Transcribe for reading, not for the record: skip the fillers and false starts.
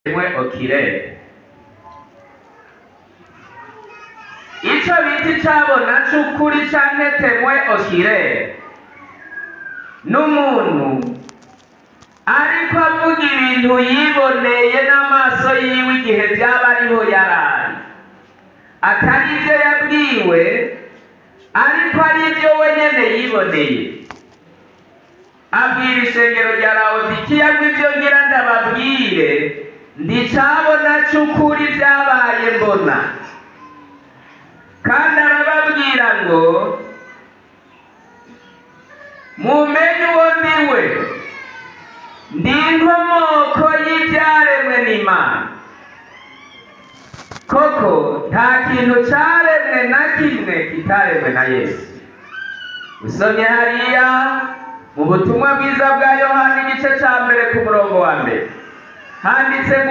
Témoin oculaire, ico bita icabona c'ukuri canke témoin oculaire, n'umuntu ariko avuga ibintu yiboneye n'amaso yiwe igihe vyaba ariho yarari, atari ivyo yabwiwe, ariko ari ivyo wenyene yiboneye. Abwira ishengero rya Lawodikiya ngo: "Ibyo ngira ndababwire, ndicabona c'ukuri vyabaye mbona." Kandi arababwira ngo: "Mumenye uwo ndiwe, ndi inkomoko y'ivyaremwe n'Imana. Koko nta kintu caremwe na kimwe kitaremwe na Yesu." Usomye hariya mu Butumwa Bwiza bwa Yohana, igice ca 1 ku murongo wa 1, handitse ngo